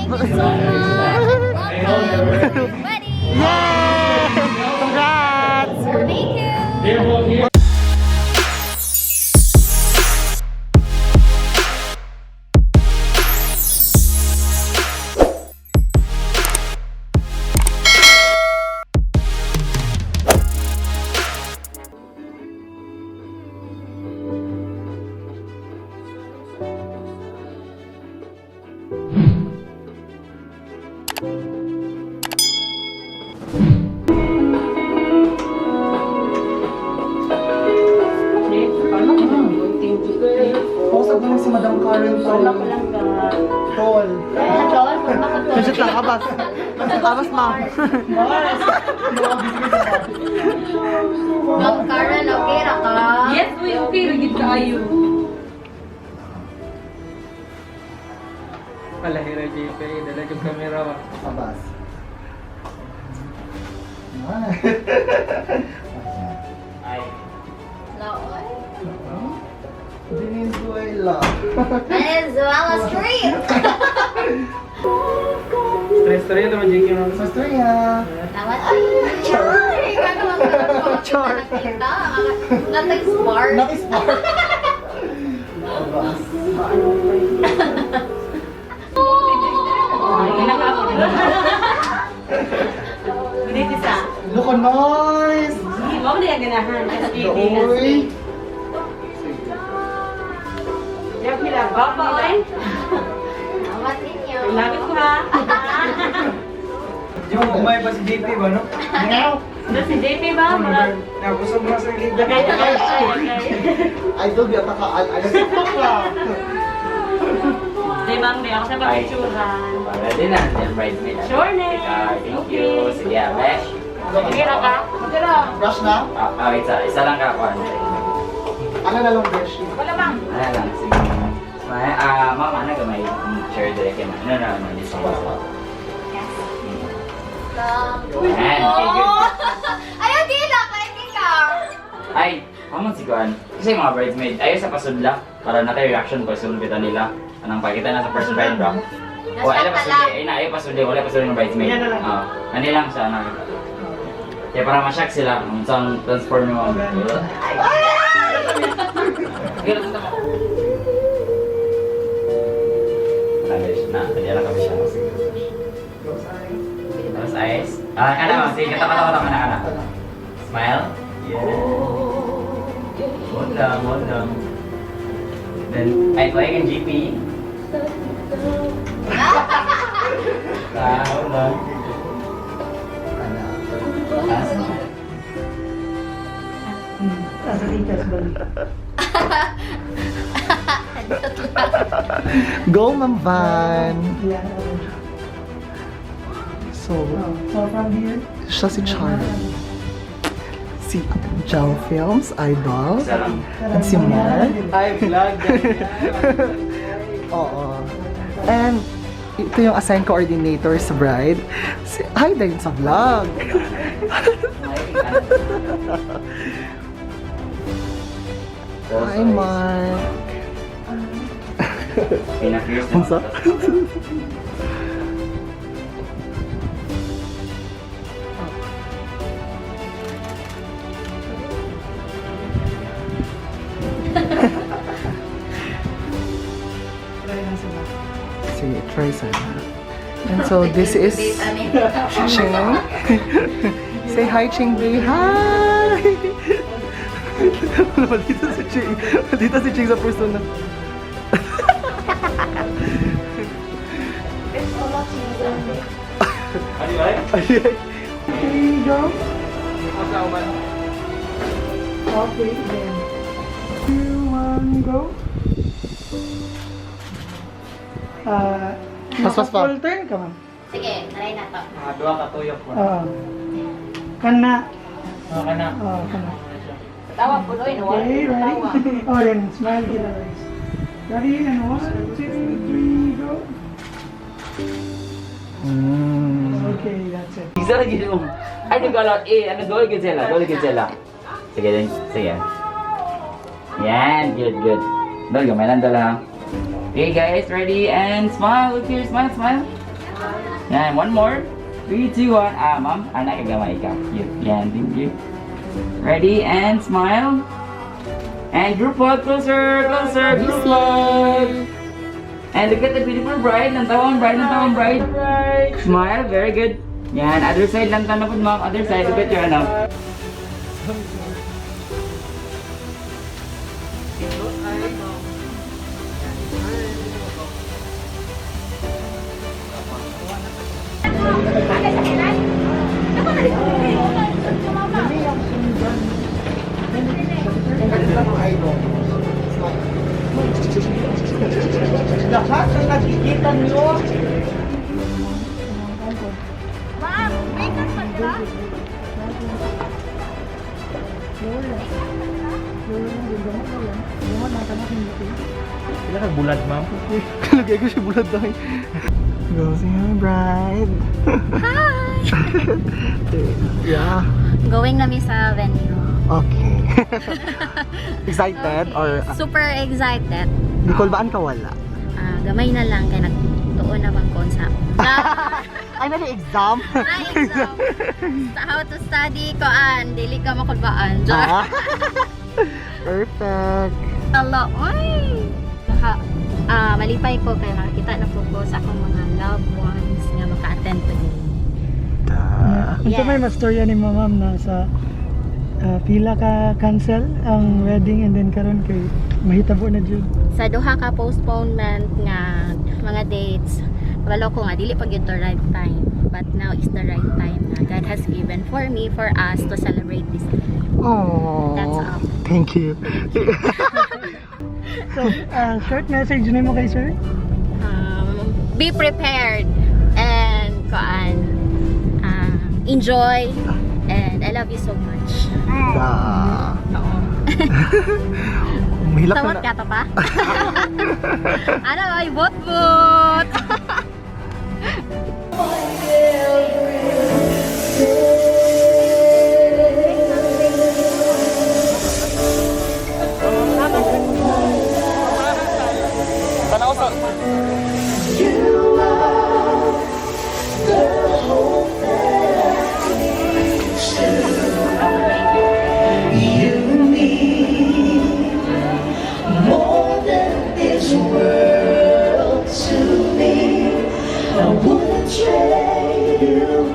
Thank you so much. Welcome to the wedding. Yay! Congrats! Thank you. Pausap naman si Madam Karen Tol. Tol. Legit lang, abas. Abas, ma'am. Ma'am Karen, okay ra ka? Yes, uy, okay, rigid kaayo. Palahira JP, dala yung camera ba? Abas. Ay. Laoy. Venezuela. Venezuela Street. Stress na rin naman JK ma'am. Australia. Tama. Ay, ay, Char. Nakita. Natay spark. Naki-spark. Abas. Ay, nakako. Dito sa. Look, ang nice! Hindi mo na yung ganahan. SPB. Uy. Diyan pila, baba, oy. Salamat ninyo. Lapit ko ha. Yung umay pa si JP ba no? Doon si JP ba? Mga Nabusog na sa gig. lagay, lagay, lagay. Idol, yata ka. Ano sa ka? Di ma'am, di ako sa pag-picturean. Ready na, then bridesmaid. Sure na. Thank you. Sige, abe. Okay ra ka? Okay ra. Brush na? Ah, wait, isa lang ka, Kwan. Ano na lang brush? Wala ma'am. Ano lang, sige. Smile. Ah, ma'am, ano ka may chair direct yan? No, no, no, this one. Yes. Ayan, okay, good. Ayaw, di lang. Pwede ka. Ay, kamon si Kwan. Kasi yung mga bridesmaid, ayaw sa pasudla. Para na tayo reaction pa sunod kita nila. Anong pakita na sa first bride, bro? O, ayaw Nasa pasudli. Ay na, ayaw pasudli. Wala pasudli ng bridesmaid. Oo. Ano lang siya, ano. Kaya para ma-shock sila, kung saan transform yung mga. Sige, lang mo. Na, na, na kami siya. Close eyes. Ah, kana, sige, kata, kata, kata, kana, kana. Smile. Yeah. Hold lang, hold lang. Then, ay, play ang GP. Ah, hold lang. Ah, Go, Ma'am Van! So, siya si Charlie. Si Jao Films, Idol. Isa lang. And si Mark. Ay, vlog. Oo. And ito yung assigned coordinator sa bride. Si, hi din sa vlog. Hi, Mark. Pina-fierce na. Unsa? Sige, try sana. And so this is Ching. Say hi, Ching Bey. Hi! Maldita si Ching. Maldita si Ching sa persona. Ano ba? Ay, ay. Okay, go. Okay, then. 2, 1, go. Ah, Pas, pas, pa. Full turn ka, ma'am. Sige, try na to. Mga duha ka tuyok mo. Oo. Kana. Oo, kana. Oo, kana. Tawa po, oy, nawala. Okay, ready? Oh, then smile kita guys. Ready? And 1, 2, 3, go. Okay, that's it. Isa lang yun. Ay, nag-alot. Eh, ano, dole gid sila. Dole gid sila. Sige din. Sige. Yan, good, good. Dole, gamay lang dala. Okay, guys, ready and smile. Look here, smile, smile. Yan, one more. 3, 2, 1. Ah, ma'am. Anak, kagamay ka. Cute. Yan, thank you. Ready, and smile. And group hug, closer, closer, group hug. And look at the beautiful bride. Nantawang bride, nantawang bride. Smile, very good. Yan, other side lang tanong po, ma'am. Other side, look at your ano. Lahat ng nakikita nyo. Ma'am, makeup pa sila? Kailan ka bulad, ma'am? Kalagay ko siya bulad dahil. Go see my bride. Hi! Yeah. Going na mi sa venue. Okay. Excited or Super excited. Nicole, baan ka wala? Ah, gamay na lang kay nagtuon na bang kon sa Ay, nari exam? Ay, exam. Sa how to study koan, dili ka makulbaan. Jar. Ah. Perfect. Hello. Oy. Naka malipay ko kay makakita na po ko sa akong mga loved ones nga maka-attend today. Unsa may mastorya ni ma'am na sa pila ka cancel ang wedding and then karon kay mahitabo na jud. Sa duha ka postponement nga mga dates, walo ko nga dili pa gyud to right time. But now is the right time na God has given for me, for us to celebrate this day. Oh. That's all. Thank you. So, short message nimo kay sir? Be prepared and koan, enjoy and I love you so much. Da. Mahilap na Tawag na. ka to pa? Ano ay bot bot. Tanaw sa You mean more than this world to me. I wouldn't trade you.